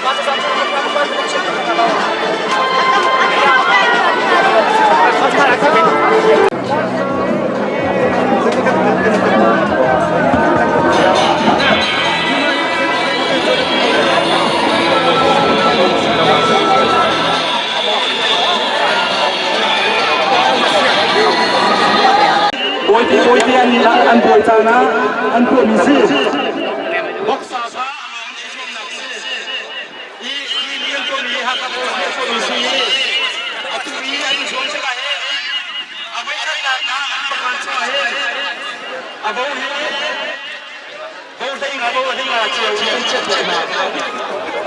Bawi bawi an an bawi caan ah an tuahmi si. Boksa kha a lawng i zuamnak si. I hi an tuahmi Hakha Post nih a tuahmi si i atu i an i zuam tikah hin a voikhatnak ah an pakan chungah hin a bo hi bo hlei nga bo hlei nga cio in an chiahpiak hna.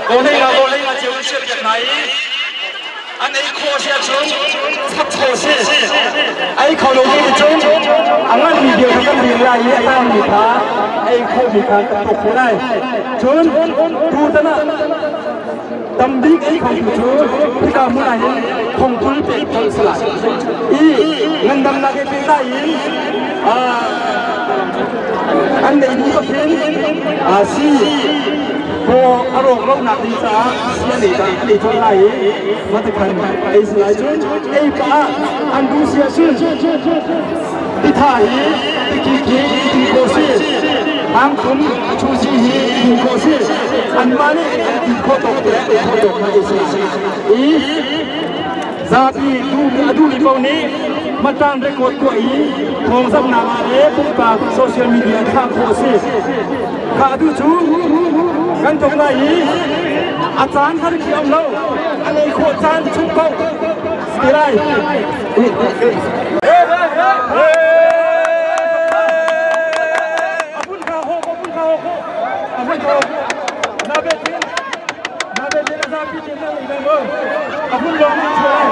Bo hlei nga bo hlei nga cio an chiahpiak hna i an ei khawh si ahcun chap khawh si. Ei kho lo mi cun a nganmi bia kha kan ring lai i a tangmi kha ei khomi kha kan tuk khawh lai. Cun tutan ah tambik ei khotu cu hika hmun ah hin thongkul pek colh si lai. I ngandamnak he pehtlai in an nei duh bak hin si paw a rawk lonak ding caah si an ei an ei colh lai i matakhan ei si lai cun ei pah ah an duh si ahcun titha hi tikhi khi ti khawh si hangthum a chu si hi ti khawh si anmah nih an ti khawh tawk te ei khawh tawk kha ei si i zapi duhmi a duhmi paoh nih matan record tuah i thawngzamhnak ah le pumpak social media thlah khawh a si. Kha atu cu kan thawk lai i a caan kha khi um lo a ngei khawh caan chung paoh ti lai. Abun kha ho abun kha ho abun kha ho na be tin na be tin a zapi tin na nei mo abun long ni chuai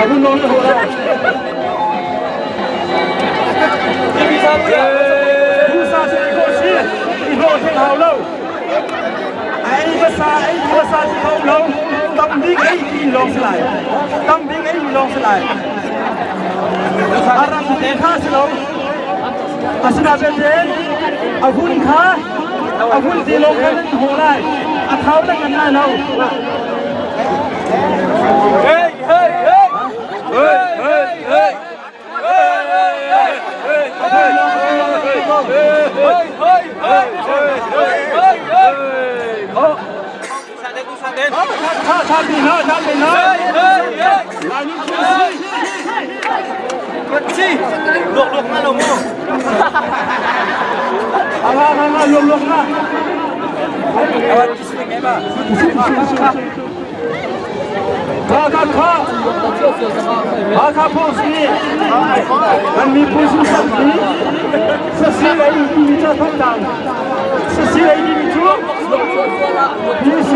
abun long ni chuai. Ei hmasa ei hmasa ti kho lo tam bik ei ti lawng si lai tam bik ei mi lawng si lai a ram te kha si lo asina belte a hun kha a hun ti lawng kha nan hmu lai a thau na ngan lai lo. Hey hey hey hey hey hey Hakha Post nih kan miphun sunghsampi sasi lei timi ca thantlang sasi lei timi cu PC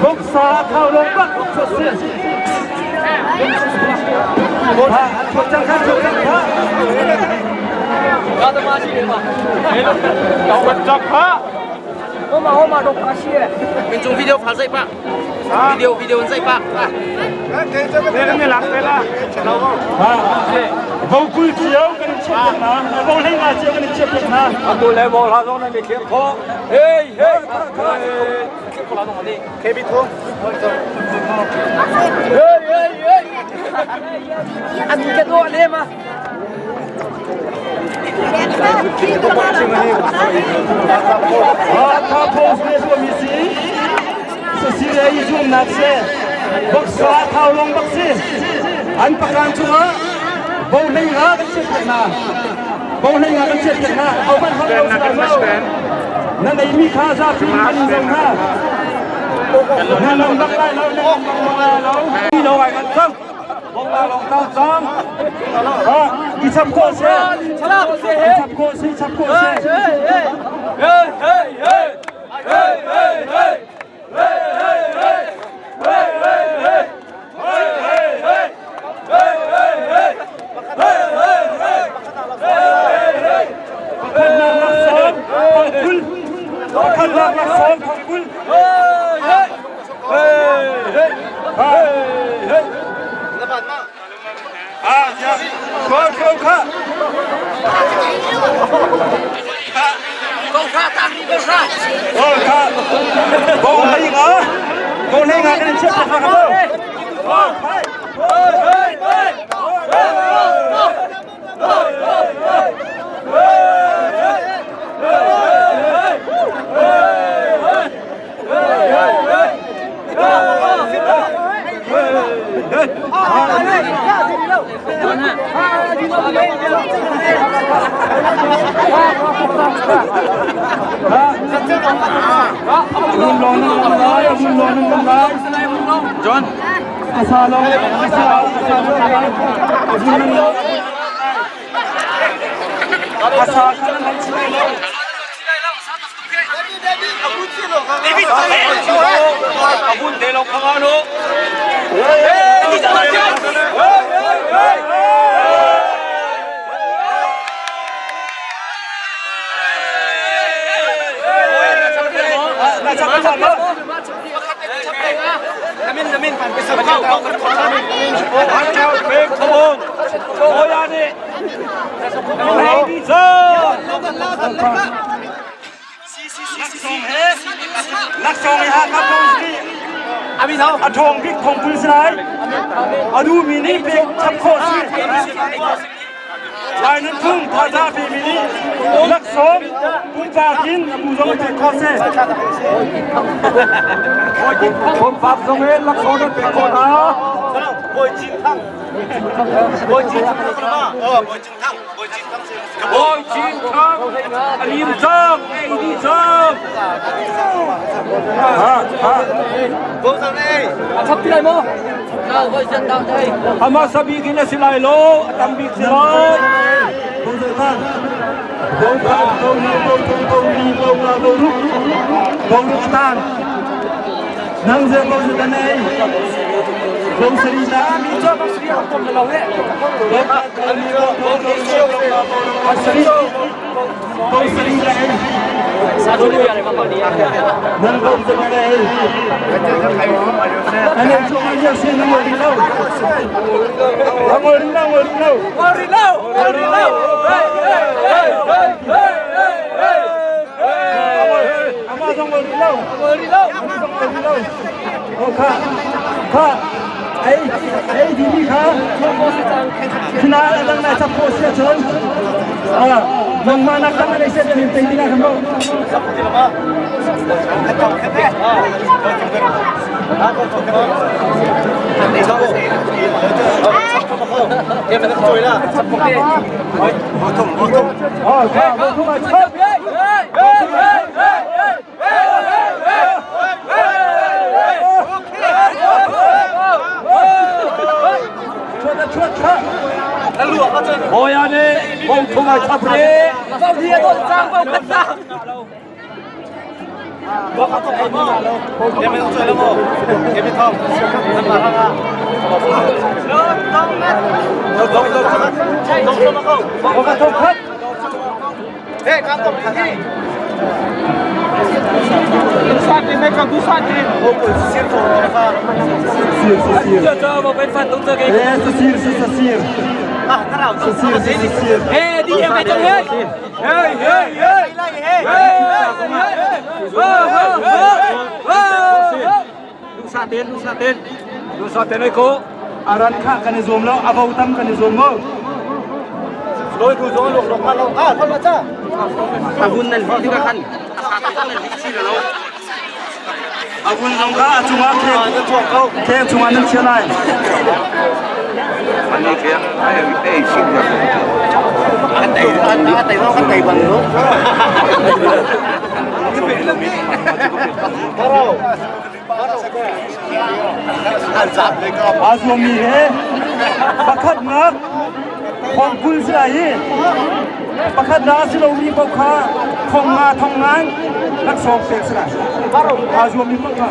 boksa thau long bak sasi chok cang kha chok cang kha Mình chung video phá dậy pak. Video video dậy pak. Vokul cio kan in chiah na vo hlei nga cio kan in chiah piak na Atu le bo hla zong na mi khir kho. Hey hey. KB thung. Hey hey hey. Anh cái đồ lên mà. Hakha Post nih tuahmi si sasi le i zuamnak si boksa thau long bak si an pakan cungah bo hlei nga kan chiat piak hna bo hlei nga kan chiat piak hna au man hang lo si lo na neimi kha zapi an in zong hna na nang bak lai lo na nang bak lai lo lo ai kan cang I chap ko se. I chap ko se, chap ko se. Hey hey hey hey hey hey hey hey hey hey hey hey hey hey hey hey hey hey. Ko hlei nga kan in chiah piak hna ka mu. John. Laksawng i Hakha Post nih a ṭhawng bik thongkul si lai. A duhmi nih pek chap khawh si. Lai nunphung thazaang pemi nih laksawng pumpak in a bu zong pek khawh si. Pumpak zong in laksawng nan pek khawh hna. Bawi Cin Thang. Bawi Cin Thang. Bawi Cin Thang. Bawi Cin Thang. Bawi Cin Thang. A lim cang. Ei di cang. Ama sabik in a si lai lo, a tam bik si lai. Nang ze ko ze nei Bong sari na mi cho bong sari kom lo he Bong sari Bong sari la Nang bong ze nei Anh cho anh yêu xin ngồi đi đâu Ngồi đi đâu ngồi đi đâu Ngồi đi đâu ngồi đi đâu. Hey hey hey hey hey hey. Ama zong ngồi đi đâu Ngồi đi đâu. Ama zong ngồi đi đâu Ô kha kha ấy ấy thì đi kha Khina lang na chap ko sia chon à nang ma nak dang nei set nin tei ding kan mo Ờ kha bo thuma chap Hey hey hey hey hey. Chuat chuat kha Boya ne bong thuma chap re. Bo kha thok khat Sir sir Cho cho một bên phần đúng rồi kìa. Eh sir sir sir Sir sir sir Hey, đi em về trong hết. Hey, hey, hey. Hey, hey, hey. Lu sa tên, lu sa tên. Lu sa tên ơi cô. Aran kha kan zoom lo avau tam kan zoom mo Avun zong kha achunga kheng kheng chunga nan chia lai A zuam mi he pakhat nak thong kul si lai hi pakhat na si lo mi paoh kha thong nga thong ngan laksawng pek si lai a zuam mi paoh kha.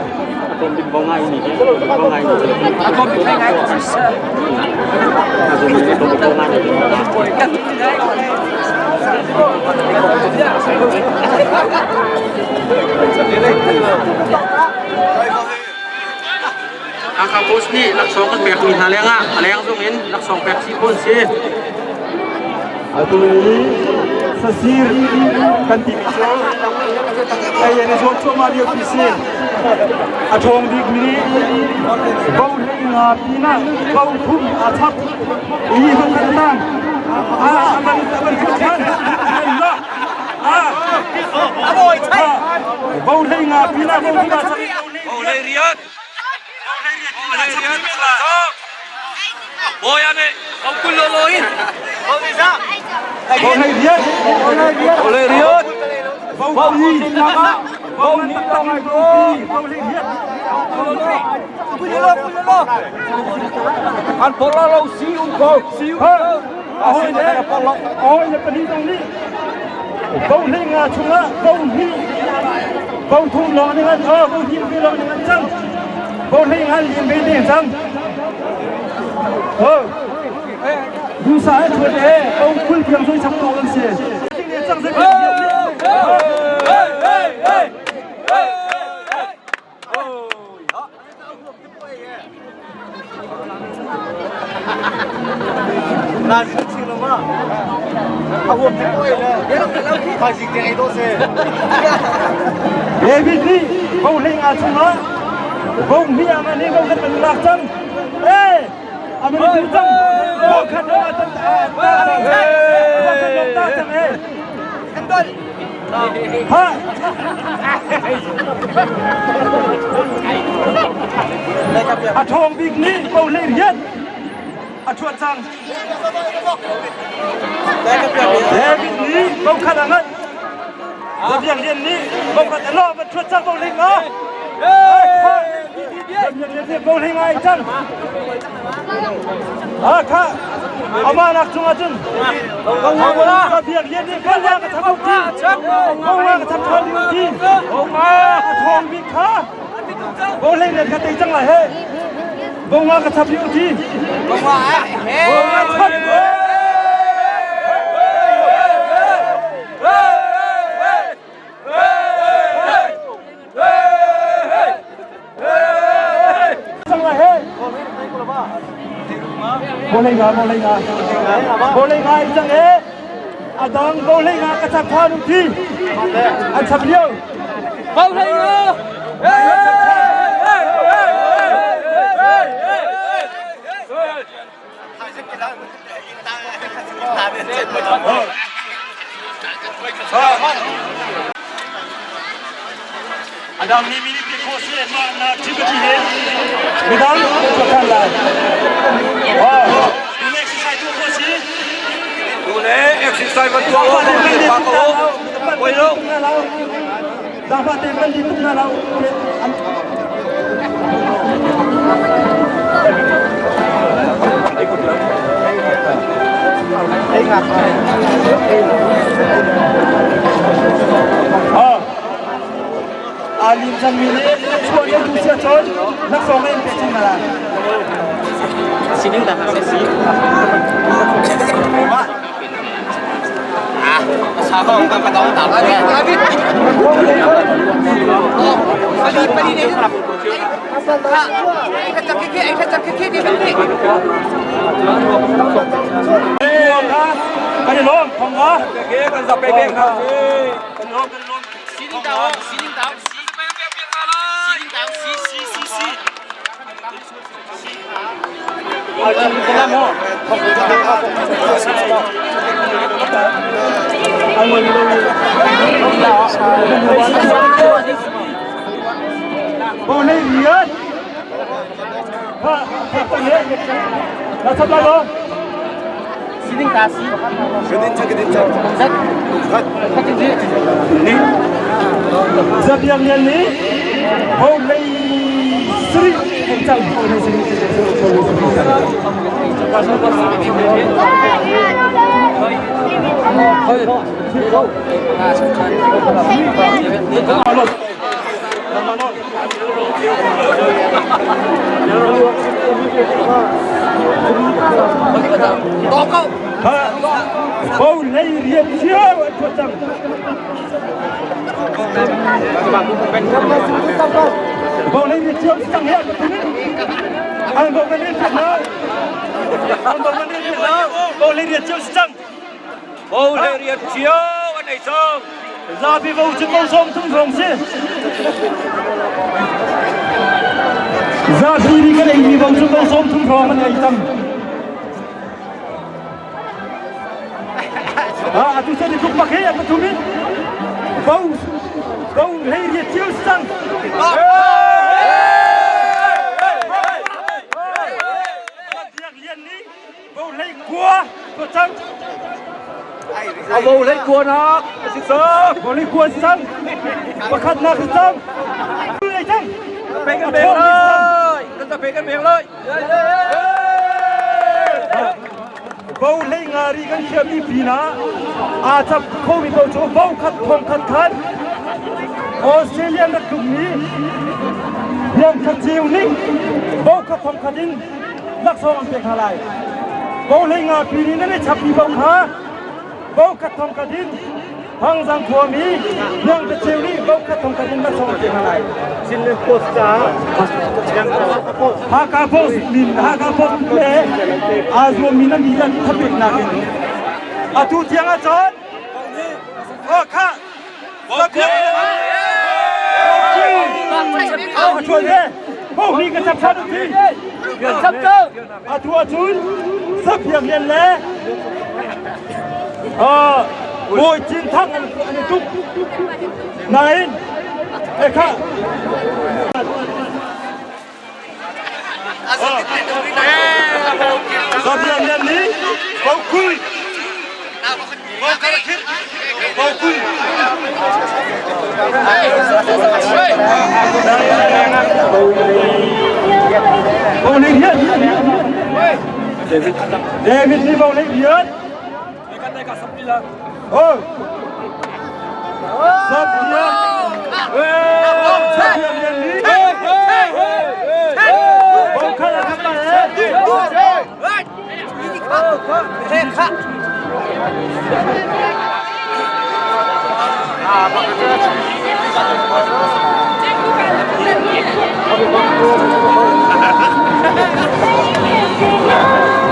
Hakha Post nih laksawng kan pek mi hna leng ah a leng zong in laksawng pek si phun si. Atu hi Sasir kan timi cu ei an i zuam cuahmah lio pi si. A ṭhawng bikmi nih bo hlei nga pinah bo thum aa chap i bo khat a tang. A van a van thut ṭhan. Bo hlei nga pinah bo thum aa chap. Bo hlei riat. Bo nga chungah bo hnih bo thum lawng ning an bo hnih ve lawng ning an cang. Bo hlei ngan lim ve ding cang. Ho. Dusa he chuan e bo khul phiang soi chak to an si. Cang se David nih bo hlei nga chungah bo hnih ah nih bo khat an lak cang. Eh, a man tu cang. Bo khat lo ah tan ta cang. Bo khat lo ta cang eh. Ha. A ṭhawng bik nih bo hlei riat a ṭhuat cang. David nih bo khat a nganh. Zabiak Lian nih bo khat a lawh va ṭhuat cang bo hlei nga. Zabiak Lian nih bo hlei nga ai cang. Ha kha amah nak chungah cun Zabiak Lian nih bo nga ka chap ti. Bo nga ka chap ṭhan ding ti. A ṭhawng bik kha bo hlei lian kha tei cang lai he. Bo nga ka chap yu ti. Bo nga chap. Cang lai he. Bo hlei nga, bo hlei nga. Bo hlei nga i cang e. A dang bo hlei nga ka chap ṭhan u ti. An chap lio. Bo hlei nga. A dang mi mi pi kho si ma na activity he midang tuah lai. Oh, tu exercise tu kho si. Tu le exercise van tuah lo pa ko. Koi lo. Zafa te ban di tuk na lo. Alim cangmi nih chuah lio tu sia cun laksawng in pe cang la. Sining dah se si. Kan i lawm thong nga. Kan za pe beng ha. Kan i lawm kan i lawm. Boleh lihat. Ha, ha, ha, ha, ha, Zabiak Lian nih vawlei sarih an cang vawlei sarih Vawlei rian cio an ṭhuat cang. Vawlei rian cio si cang he an bo kan rian ṭhuat lo. An bo kan rian ṭhuat lo. Vawlei rian cio si cang. Bo le rian cio an ei cang. Zapi bo cu bo sawm thum hrawng si. Zapi nih kan eimi bo cu bo sawm thum hrawng an ei cang. Ah, atu sen i tuk bak he an pathum in bo bo hei riat cio si cang. Biak Lian nih bo hlei kua ko cang. A bo hlei kua nak a si cang. Bo hlei kua si cang. Pakhat nak si cang. Ei cang. Pe kan beng lai. Kan pe kan beng lai. Bo hlei nga ri kan thiammi pinah aa chap khomi paoh cu bo khat thong khat khan Australia rak tlukmi Liang Khat Ceu nih bo khat thong khat in laksawng an pek hna lai. Bo hlei nga pi nih nan i chapmi paoh kha bo khat thong khat in Thangzang khuami Liang Khat Ceu nih bo khat thong khat in laksawng an pek hna lai. Chinland Post caah Hakha Post min Hakha Post le aa zuammi nan dihlak thapeknak in atu tiang ah cun Hakha Atu ahcun Zapiak Lian le Bawi Cin Thang an i tuk. Nain ekha Zapiak Lian nih Bokul Bokul Bowling hian David nih bowling hian Oh Zapiak Zapiak Lian nih Bokal a thap lai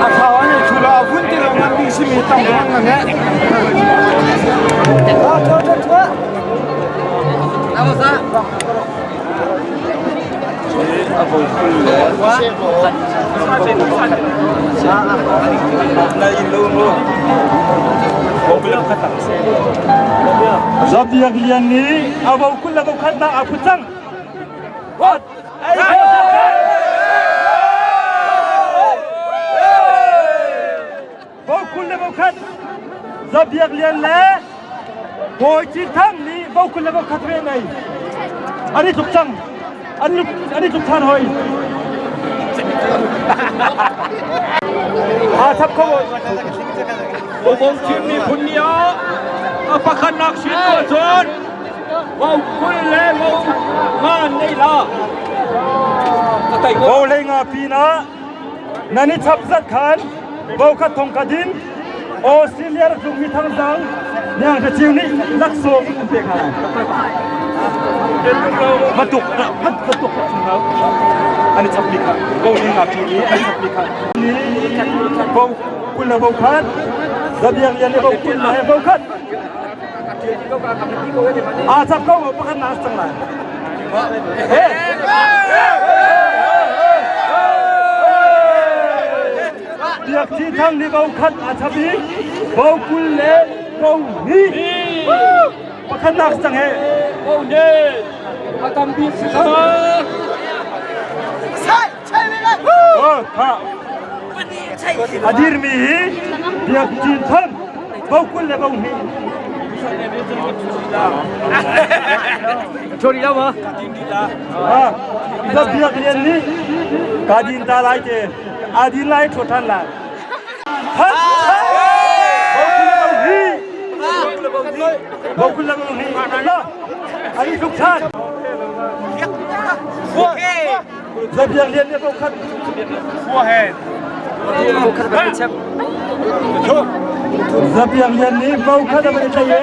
A thau an i thu lo a vun ti lo ngan ding simi tang hmang na nge. Zabiak Lian nih a vo kul le vo khat nak a phut cang. Vo kul le vo khat Zabiak Lian le Bawi Cin Thang nih vo kul le vo khat ve nei. An i tluk cang. An i tluk than hoi. Aa chap kho. Bawm Chin miphun ni ah a pakhatnak sin ahcun vo kul le vo nga nei la. Vo hlei nga pinah Nan i chap zat khan bokhat thong khat in Australia rak tlungmi thangzang Niang Thaciu nih laksawng an pek hna lai. Batuk batuk an i chapmi kha bo ning nga pi i an i chapmi kha ni bo kul le bo khat zabiang lian le bo kul le bo khat aa chap ko pakhat na cang lai. Biak Ci Thang nih bo khat aa chap i bo kul le bo hnih pakhat nak cang he. Bo hnih a tam bik si cang. A dirmi hi Biak Cin Thang bo kul le bo hnih. Chori lo ma? Ka biak lian nih ka din ta lai te a din lai ṭho ṭhan lai. Bo kul le bo hnih. Ani tluk ṭhan. Zabiak lian nih bo khat. Zabiak lian nih bo khat a van i tlai i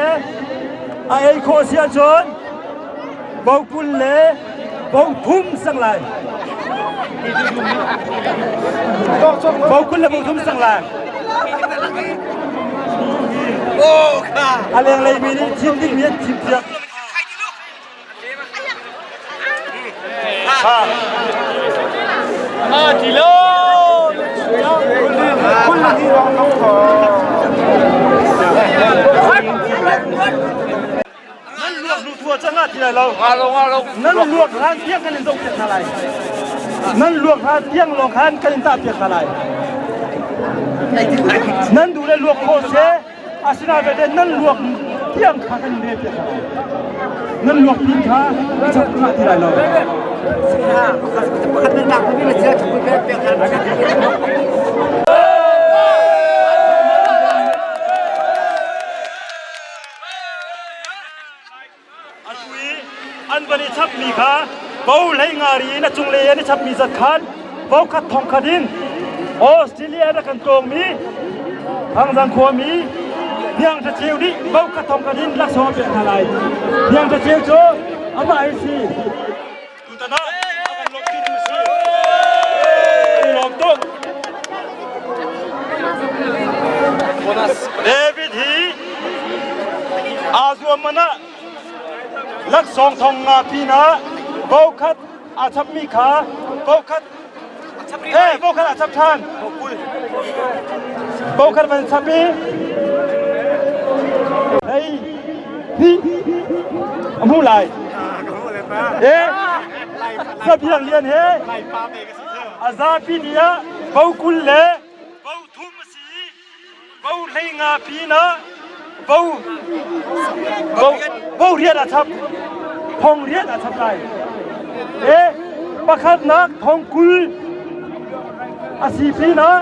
a ei khawh si ahcun bo kul le bo thum sang lai. Bo kul le bo thum sang lai. A lenglei mi nih thim dingmi an thim piak. Nan luak nu thua cang ah ti lai lo. Nan luak hlan tiang kan in zoh piak hna lai. Nan luak hlan tiang lawng khan kan in tah piak hna lai. Nan duh le luak khawh seh. Asinain belte nan luak tiang kha kan in rel piak hna lai. Nan luak pin kha chap ngah ti lai lo. Atu i an van i chapmi kha bo hlei nga ri in a cunglei an i chapmi zat khan bo khat thong khat in Australia rak kan tlawngmi Thangzang khuami Hniang Tha Ceu nih bo khat thong khat in laksawng a pek hna lai. Hniang Tha Ceu cu amah hi si. Tutan ah a kan lawmhpitu si. Kan i lawm tuk. David hi aa zuam man ah laksawng thong nga pinah bokhat aa chapmi kha bokhat eh bokhat aa chap ṭhan bokhat van chap i hei hi a hmu lai eh Sabiang Lian he a zapi ni ah bo 20 le bo 30 a si i bo 15 pinah bo bo bo riat a chap thong riat a chap lai e pakhatnak thong 20 a si pinah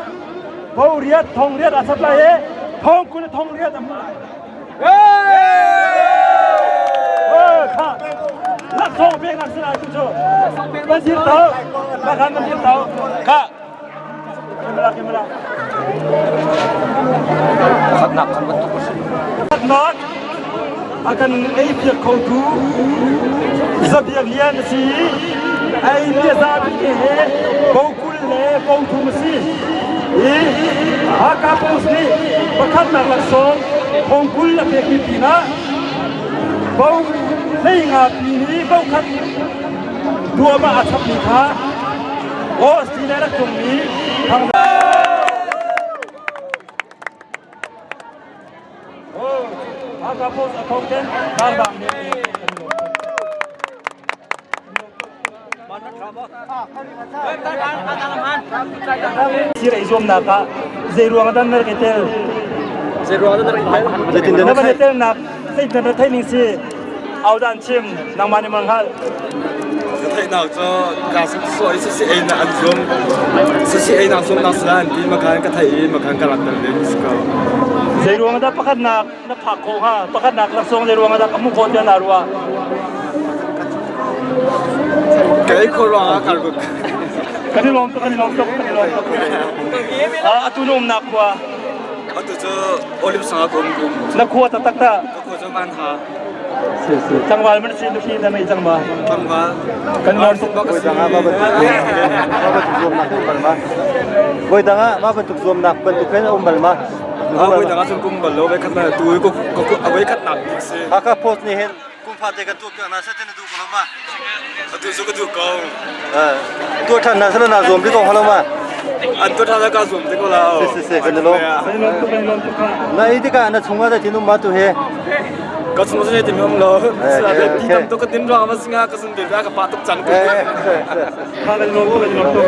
bo riat thong riat a chap lai e thong 20 thong riat a hmu lai. Laksawng peknak si lai tu cu. Nan dir to. Lakhan nan dir to. Kha. Kimala kimala. Khatnak kan bantuk a si. Khatnak a kan ei piak kho tu Zabiak Lian a si i ei mi a zapi te he bo 20 le bo 30 a si. I Hakha Post nih pakhatnak laksawng thong 20 a pekmi pinah bo 15 pi nih bo khat duahmah a chapmi kha Australia rak tlungmi thang Hakha Post a thong ten ralzaam nih Sir ei zuamnak ah zei ruang ah dah na rak i tel? Zei ruang dah na rak i tel? Na van i telnak zeitin na theih ning si? Audan chim nangmah nih mang hngalh. Ka theihnak cu ka soi sisi ei na an zum sisi ei nak zum nak sila an ti makan ka thei i makan ka rak tel ding si ko. Zei ruang dah pakhatnak na phak khawh hnga? Pakhatnak laksawng zei ruang dah ka hmuh khawh tiah naa ruah? Ka ei khawh ruang ah ka ruk. Kan i lawm tuk, kan i lawm tuk, kan i lawm tuk. Atu na umnak khua? Atu cu Olive sang ah ka um kum. Na khua taktak ta? Ka khua cu Man Ha. Tlangval man si nupi na mei cang ma? Tlangval. Kan lawm tuk. Voi dang ah mah bantuk zuamnak um bal ma? Voi dang ah mah bantuk zuamnak bantuk hin um bal ma? Voi dang ah cun kum bal lo voi khat na tu ko ko voi khat nak bik si. Hakha Post nih hin kum fate kan tuah piak na sa tin na duh ko lo ma? Atu cu ka duh ko. Tuah ṭhan na sala na zuam ti ko halo ma? An tuah ṭhan ka zuam ti ko lo. Si si si kan lawm. Kan lawm tuk, kan lawm tuk. Na i tikah na chungah da thinum ma tu he? Ka chung cu ti mi lo. Ti tam tuk ka tin ruang ma singa ka sun be ka pa tuk cang. Kan lawm tuk, kan lawm tuk.